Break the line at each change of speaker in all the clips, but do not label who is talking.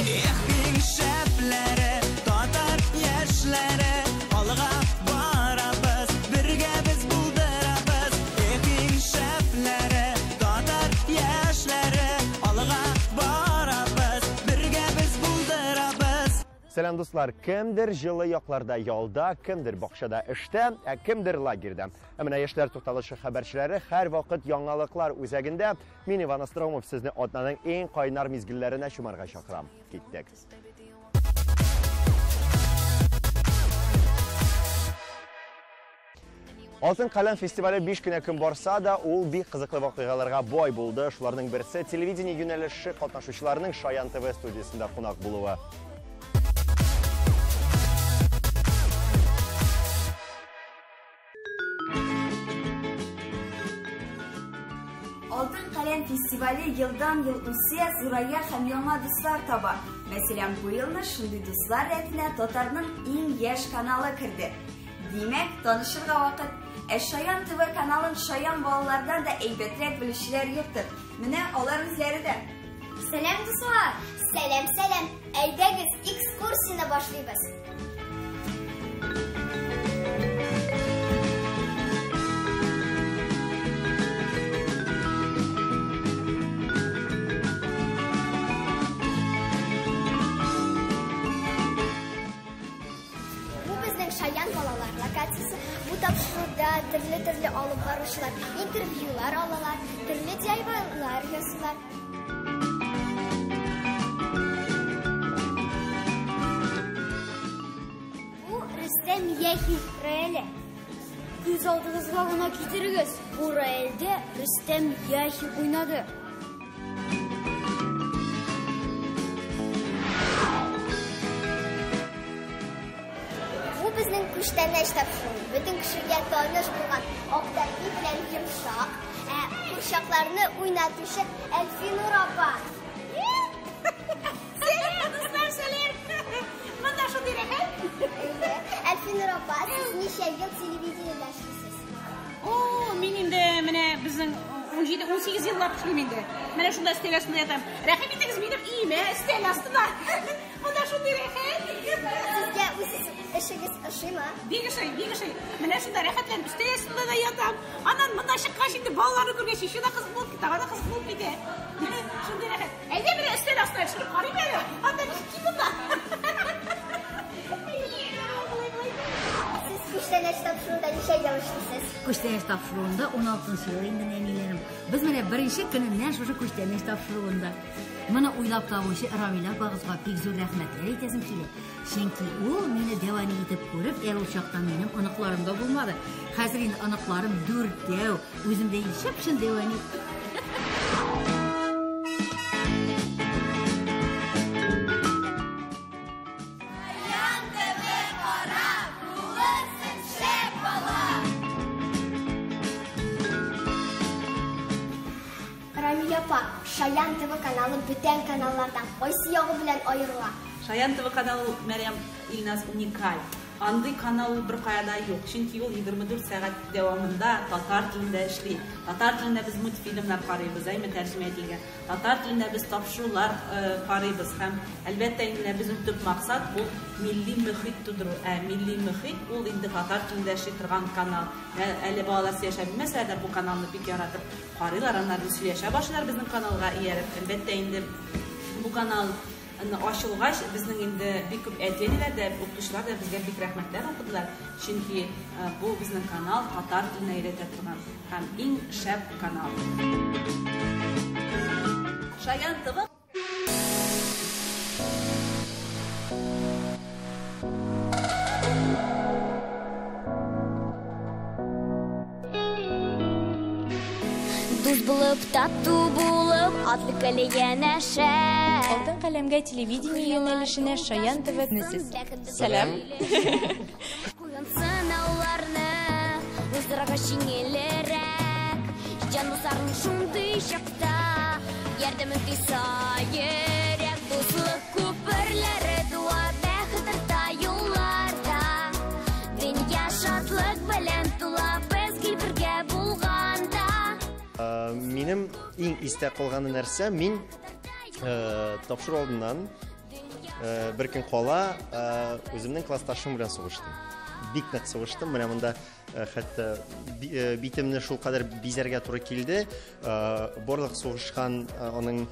Эх, иң шәпләре, татар яшьләре, алга барабыз, бергә без булдырабыз. Эх, иң шәпләре, татар яшьләре, алга барабыз, бергә без булдырабыз.
Сәлам, дуслар! Кемдер җылы якларда ялда, кемдер бакчада эштә, ә кемдер лагерьда. Ә менә яшьләр тукталышы хәбәрчеләре һәрвакыт яңалыклар үзәгендә. Мин, Иван Остроумов, сезне атнаның иң кайнар мизгелләренә чумарга чакырам. Киттек. Алтын каләм фестивале 5 кенә көн барса да, ул бик кызыклы вакыйгаларга бай булды. Шуларның берсе телевидение юнәлеше катнашучыларының Шаян ТВ студиясендә кунак булуы.
Алтын каләм фестивале елдан-ел үсә, зурая һәм яңа дуслар таба. Мәсәлән, бу елны шундый дуслар рәтенә татарның иң яшь каналы керде. Димәк, танышырга вакыт. Ә Шаян ТВ каналын шаян балалардан да әйбәтрәк белүчеләр юктыр. Менә алар үзләре дә.
Сәлам, дуслар! Сәлам, сәлам! Әйдәгез, экскурсияне башлыйбыз. Бу безнең Шаян балалар локациясе. Бу тапшыруда төрле-төрле алып баручылар интервьюлар алалар, төрле DIY-лар ясыйлар. Бу Рөстәм Яхин рояле. Күз алдыгызга гына китерегез. Бу рояльдә Рөстәм Яхин уйнады. Бу безнең күчтәнәч тапшыруы. Бөтен кешегә таныш булган ак тәпи белән йомшак, ә курчакларны уйнатучы Әлфинур апа.
Сәлам, дуслар, сәлам! Монда шундый рәхәт.
Әлфинур апа, сез ничә ел телевидениедә эшлисез?
О, мин инде менә безнең 17-18 еллап эшлим инде. Менә шунда өстәл астында ятам. Рәхим итегез минем өемә, өстәл астына. Монда шундый рәхәт.
Сезгә үз эшегез ошыймы?
Бик ошый, бик ошый. Менә шунда рәхәтләнеп өстәл астында да ятам. Аннан монда чыккач инде балаларны күргәч, еще да кызык булып китә, ана кызык булып китә. Шундый рәхәт. Әйдә, менә өстәл астына төшереп карыйм әле. Анда ничек монда?
Сез күчтәнәч тапшыруында ничә ел эшлисез?
Күчтәнәч тапшыруында 16 ел инде, нәниләрем. Без менә беренче көненнән шушы күчтәнәч тапшыруында. Моны уйлап табучы Рамилә апагызга бик зур рәхмәтләр әйтәсем килә. Чөнки ул мине дәвани итеп күреп, әле ул чакта минем оныкларым да булмады. Хәзер инде оныкларым дүртәү, үзем дә инде чып-чын дәвани.
Шаян ТВ кара, булырсың шәп бала! Рамилә апа, Шаян ТВ каналы бүтән каналлардан кайсы ягы белән аерыла?
Шаян ТВ каналы, Мәрьям, Илназ, уникаль. Андый канал ул бер кая да юк. Чөнки ул 24 сәгать дәвамында татар телендә эшли. Татар телендә без мультфильмнар карыйбыз, әйме, тәрҗемә ителгән. Татар телендә без тапшырулар карыйбыз һәм әлбәттә инде менә безнең төп максат ул милли мөхит тудыру. Ә милли мөхит ул инде татар телендә эшли торган канал. Әле балалар сөйләшә белмәсәләр дә бу каналны бик яратып карыйлар, аннары сөйләшә башлыйлар безнең каналга ияреп. Әлбәттә инде бу канал ачылгач, безнең инде бик күп әти-әниләр дә, укытучылар да безгә бик рәхмәтләр укыдылар. Чөнки бу безнең канал татар теленә өйрәтә торган һәм иң шәп канал. Шаян ТВ.
Дус булып, тату булып, атлы көле янәшә.
Алтын каләмгә телевидение юнәлешенә Шаян ТВ сез. Сәлам.
Куйган сынауларны уздырырга җиңелрәк. Җан дусларың шундый чакта ярдәмен тойса йөрәк. Дуслык күперләре туа, бәхет арта юлларда. Дөнья шатлык белән тула, без гел бергә булганда.
Минем иң истә калган нәрсә, мин тапшыру алдыннан Бер көн кала үземнең классташым белән сугыштым. Бик нык сугыштым. Менә монда хәтта битемне шулкадәр бизәргә туры килде. Барлык сугышкан аның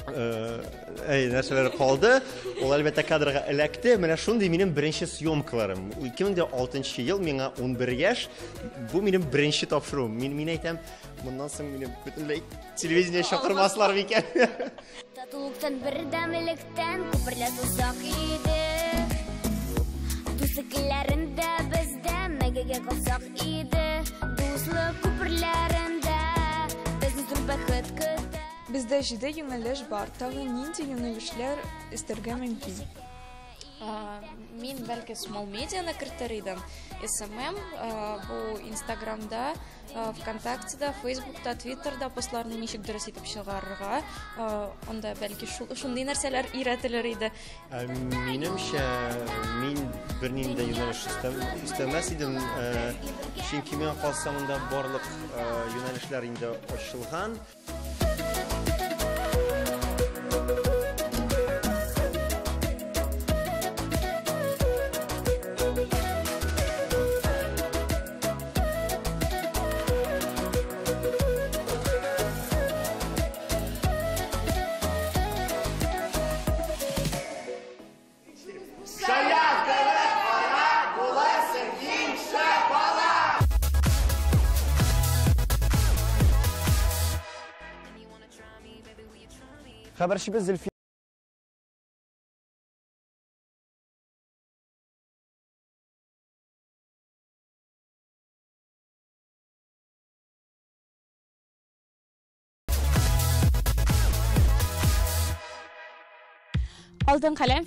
нәрсәләре калды. Ул әлбәттә кадрга эләкте. Менә шундый минем беренче съемкаларым. 2006 ел, миңа 11 яшь. Бу минем беренче тапшыруым. Мин әйтәм, моннан соң мине бөтенләй телевидение чакырмаслар микән?
Татулыктан, бердәмлектән күперләр тузак иде. Дуслык илләрендә бездә мәңгегә калсак иде. Дуслык күперләрендә безне зур бәхет көтә.
Бездә җиде юнәлеш бар. Тагын нинди юнәлешләр өстәргә мөмкин?
Мин бәлки small медианы кертер идем. SMM, бу Инстаграмда, ВКонтактеда, Фейсбукта, Твиттерда постларны ничек дөрес итеп чыгарырга, анда бәлки шундый нәрсәләр өйрәтелер иде.
Минемчә, мин бернинди дә юнәлеш өстәмәс идем, чөнки миңа калса монда барлык юнәлешләр инде ачылган. Хәбәрчебез Зөлфия
Алтын каләм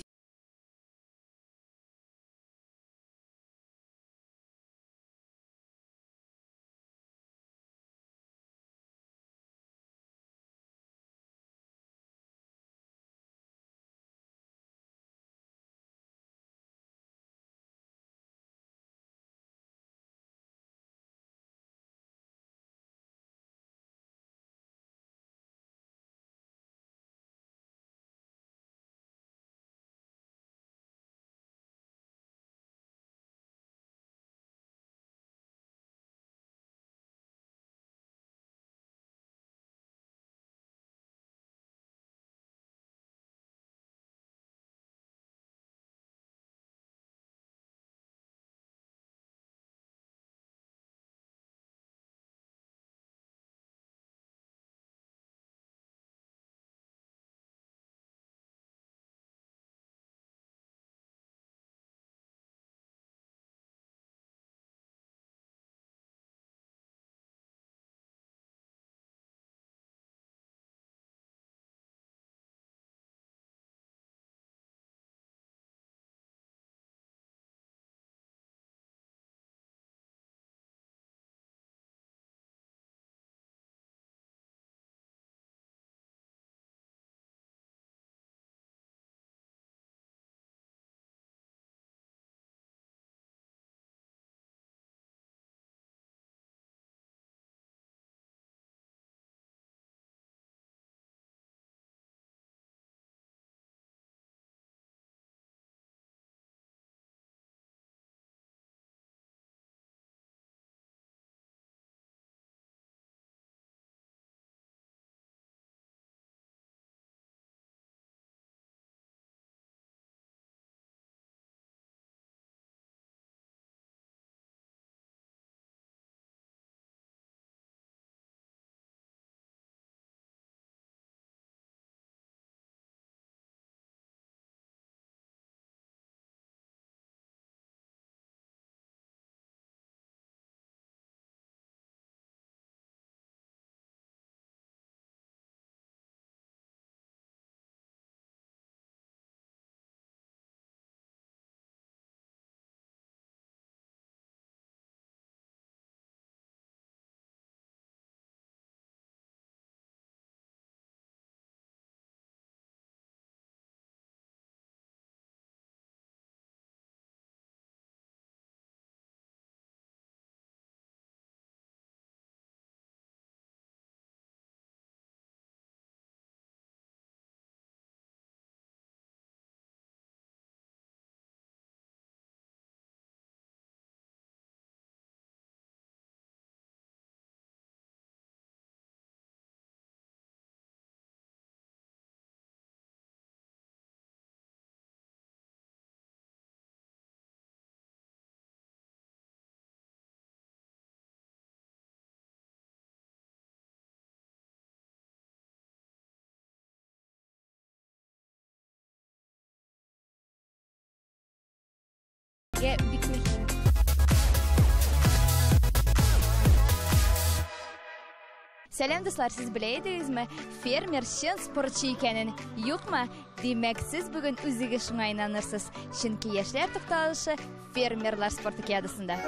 Сәлам, дуслар, сез белә идегезме, фермер чын спортчы икәнен? Юкмы? Димәк, сез бүген үзегез шуңа инанырсыз. Чөнки яшьләр тукталышы фермерлар спартакиадасында.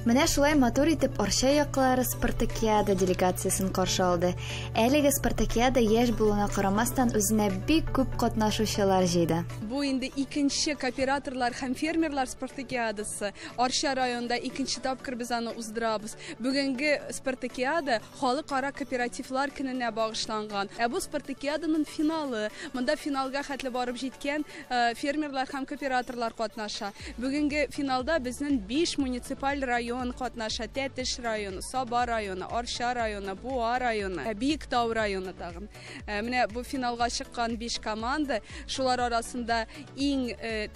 Менә шулай матур итеп Арча яклары спартакиада делегациясен каршы алды. Әлеге спартакиада яшь булуына карамастан үзенә бик күп катнашучылар җыйды.
Бу инде икенче кооператорлар һәм фермерлар спартакиадасы. Арча районында икенче тапкыр без аны уздырабыз. Бүгенге спартакиада халыкара кооперативлар көненә багышланган. Ә бу спартакиаданың финалы. Монда финалга хәтле барып җиткән фермерлар һәм кооператорлар катнаша. Бүгенге финалда безнең 5 муниципаль район катнаша. Тәтеш районы, Саба районы, Арча районы, Буа районы, Биектау районы тагын. Менә бу финалга чыккан 5 команда, шулар арасында иң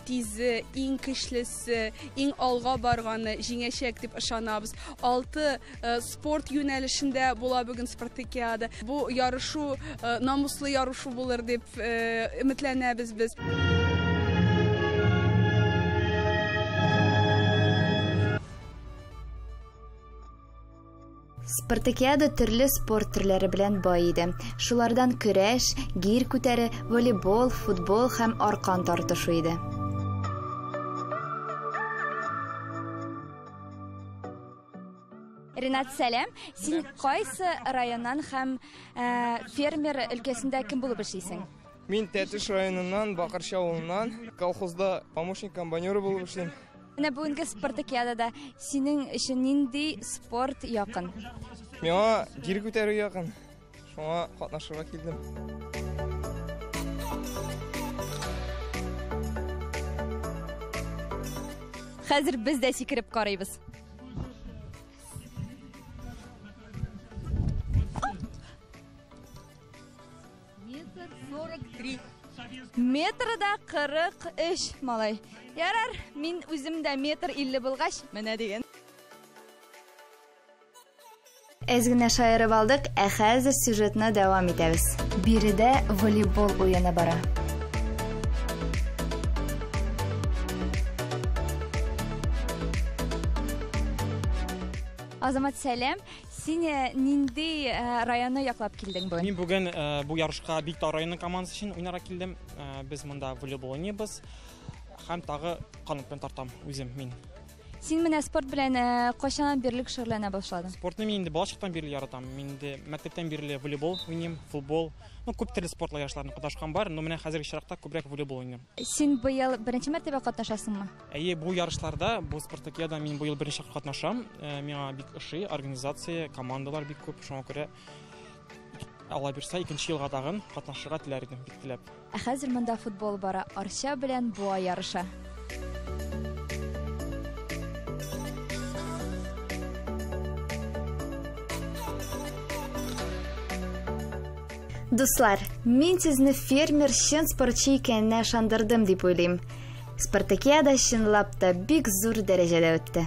тизе, иң көчлесе, иң алга барганы җиңәчәк дип ышанабыз. 6 спорт юнәлешендә була бүген спартакиада. Бу ярышу намуслы ярышу булыр дип өметләнәбез без.
Спартакиада төрле спорт төрләре белән бай иде. Шулардан көрәш, гир күтәре, волейбол, футбол һәм аркан тартышу иде. Ренат, сәлам. Син кайсы районнан һәм фермер өлкәсендә кем булып эшлисең?
Мин Тәтеш районыннан, Бакырчы авылыннан, колхозда помощник комбайнеры булып эшлим.
Менә бүгенге спартакиадада синең өчен нинди спорт якын?
Миңа гир күтәрү якын. Шуңа катнашырга килдем.
Хәзер без дә сикереп карыйбыз.
Метр 43.
Метр да 43, малай. Ярар, мин үзем дә метр 50 булгач, менә дигән. Әз генә шаярып алдык, ә хәзер сюжетны дәвам итәбез. Биредә волейбол уены бара. Азамат, сәлам. Син нинди районны яклап килдең бүген?
Мин бүген бу ярышка Биектау районы командасы өчен уйнарга килдем. Без монда волейбол уйныйбыз. Һәм тагы канат белән тартам үзем мин.
Син менә спорт белән кайчаннан бирле шөгыльләнә башладың?
Спортны мин инде балачактан бирле яратам. Мин инде мәктәптән бирле волейбол уйныйм, футбол. Ну, күп төрле спортлар ярышларында катнашкан бар, но менә хәзерге чиракта күбрәк волейбол уйныйм.
Син быел беренче мәртәбә катнашасыңмы?
Әйе, бу ярышларда, бу спартакиада мин быел беренче катнашам. Миңа бик ошый, организация, командалар бик күп, шуңа күрә Алла бирсә, икенче елга тагын катнашырга теләр идем, бик теләп.
Ә хәзер монда футбол бара, Арча белән Буа ярыша. Дуслар, мин сезне фермер чын спортчы икәненә ышандырдым дип уйлыйм. Спартакиада чынлап та бик зур дәрәҗәдә үтте.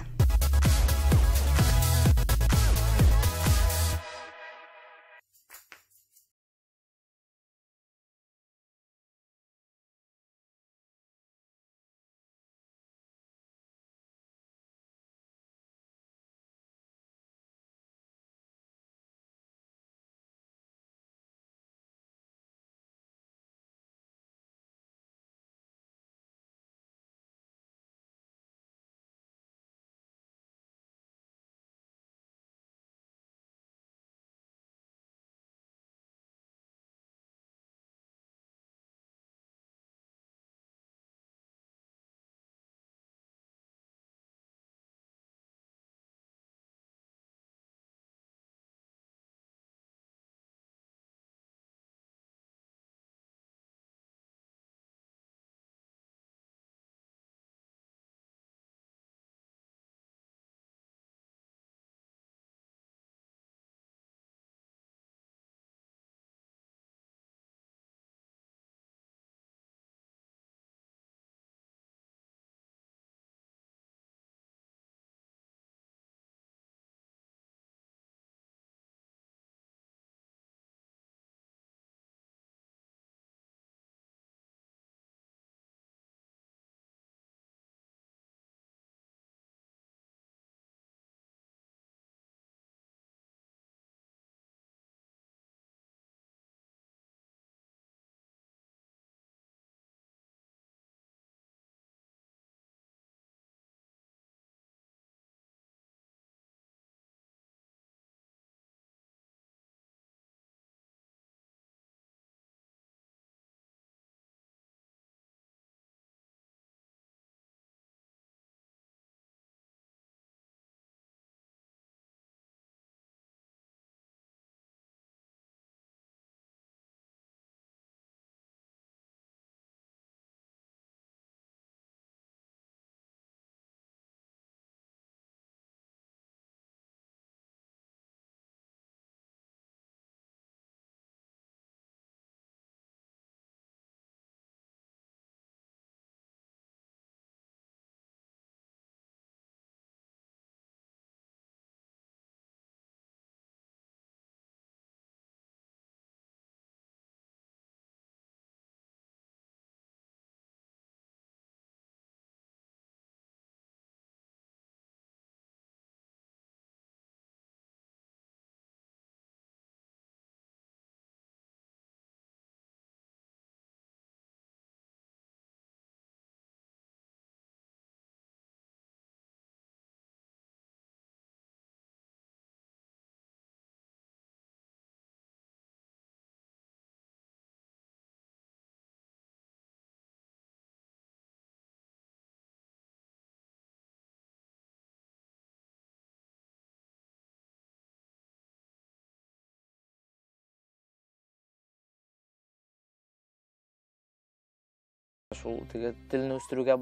Шул теге телне үстерүгә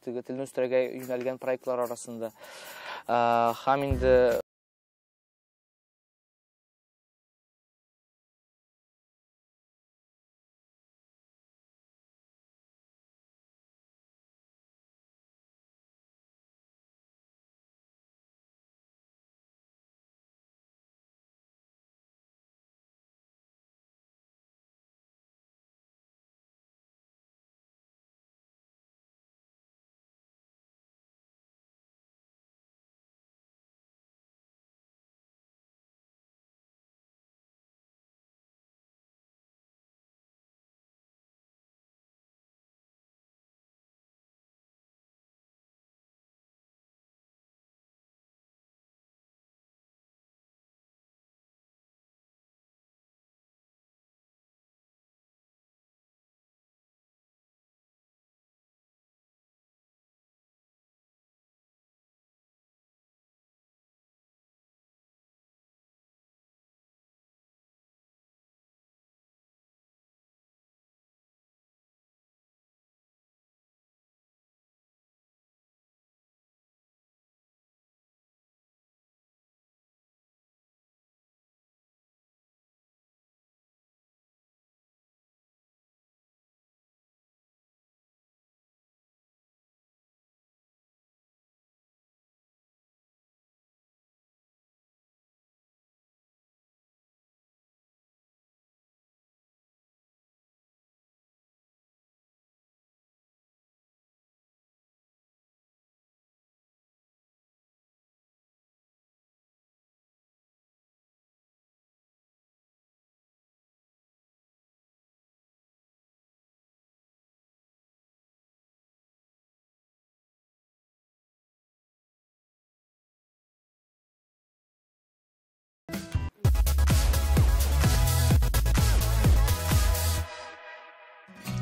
теге телне үстерүгә юнәлгән проектлар арасында. Һәм инде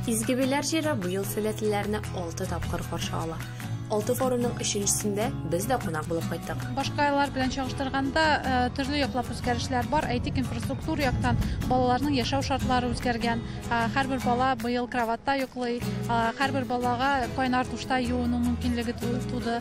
Изге Биләр җире быел сәләтлеләрне 6 тапкыр каршы ала. 6 форумның 3-нчесендә без дә кунак булып кайттык.
Башка айлар белән чагыштырганда төрле яклап үзгәрешләр бар. Әйтик, инфраструктура яктан балаларның яшәү шартлары үзгәргән. Һәрбер бала быел кроватьта йоклый, һәрбер балага кайнар душта юыну мөмкинлеге туды.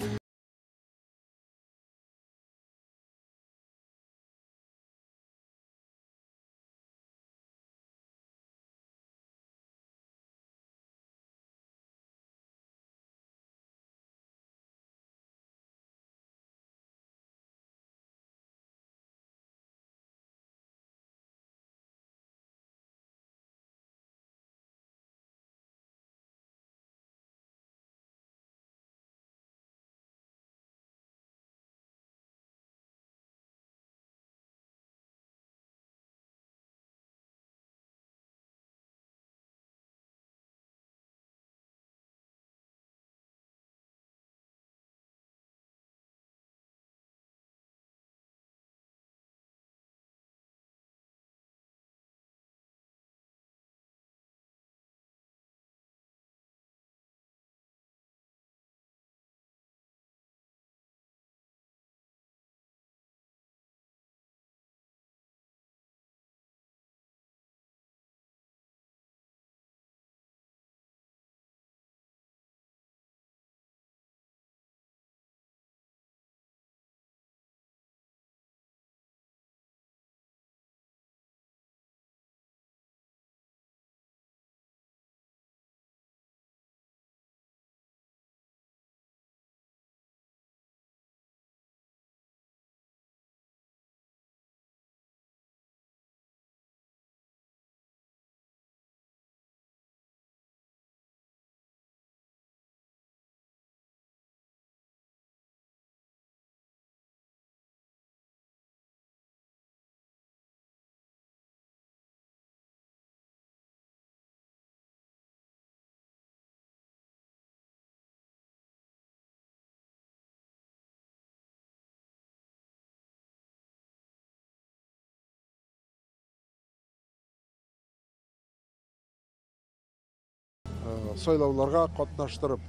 Сайлауларга катнаштырып,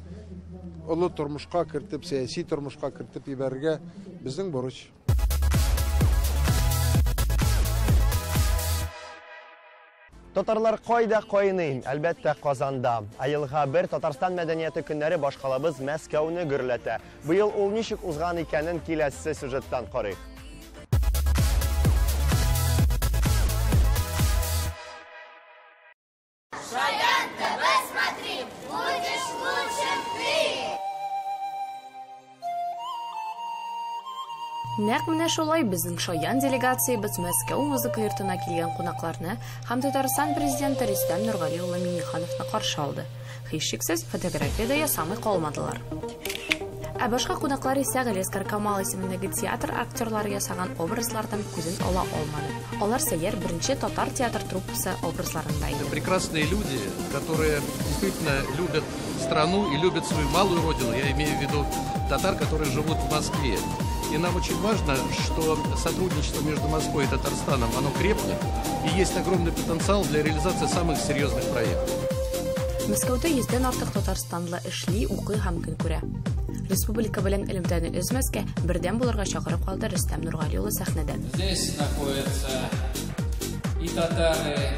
олы тормышка кертеп, сәяси тормышка кертеп җибәрергә безнең бурыч.
Татарлар кайда кайный? Әлбәттә, Казанда. Ә елга бер Татарстан мәдәнияте көннәре башкалабыз Мәскәүне гөрләтә. Быел ул ничек узган икәнен киләсе сюжеттан карыйк.
Шаян ТВ смотри, будешь лучшим ты!
Нәкъ менә шулай безнең Шаян делегациябез Мәскәү музыка йортына килгән кунакларны һәм Татарстан президенты Рөстәм Нургали улы Миңнехановны каршы алды. Һичшиксез, фотография дә ясамый калмадылар. Ә башка кунаклар исә Галиәсгар Камал исемендәге театр актерлары ясаган образлардан күзен ала алмады. Алар Сәйяр беренче татар театр труппасы образларында иде.
Прекрасные люди, которые действительно любят страну и любят свою малую родину. Я имею в виду татар, которые живут в Москве. И нам очень важно, что сотрудничество между Москвой и Татарстаном, оно крепнет, и есть огромный потенциал для реализации самых серьезных проектов.
Мәскәүдә йөздән артык татарстанлы эшли, укый һәм көн күрә. Республика белән элемтәне өзмәскә, бердәм булырга чакырып калды Рөстәм Нургали улы сәхнәдән.
Здесь находятся и татары,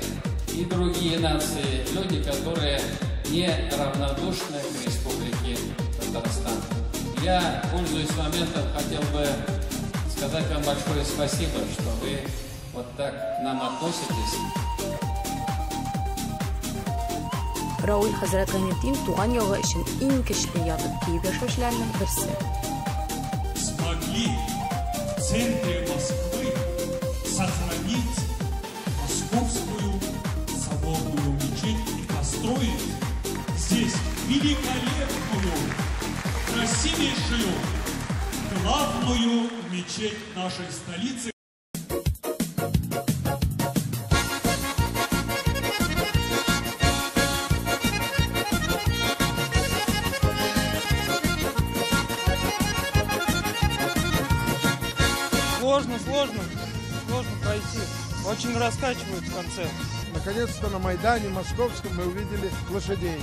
и другие нации, люди, которые не равнодушны к Республике Татарстан. Я, пользуясь моментом, хотел бы сказать вам большое спасибо, что вы вот так к нам относитесь.
Рауль хәзрәт Гайнетдин туган ягы өчен иң көчле ятып көеп яшәүчеләрнең берсе.
Смогли в центре Москвы сохранить Московскую соборную мечеть и построить здесь великолепную, красивейшую, главную мечеть нашей столицы.
Сложно, сложно, сложно пройти. Очень раскачивают в конце.
Наконец-то на Майдане Московском мы увидели лошадей.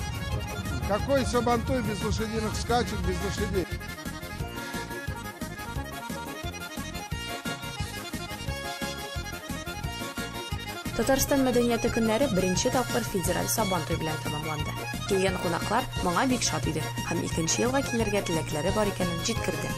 Какой Сабантуй без лошадиных скачек, без лошадей?
Татарстан мәдәнияте көннәре беренче тапкыр федераль Сабантуй белән тәмамланды. Килгән кунаклар моңа бик шат иде һәм икенче елга килергә теләкләре бар икәнен җиткерде.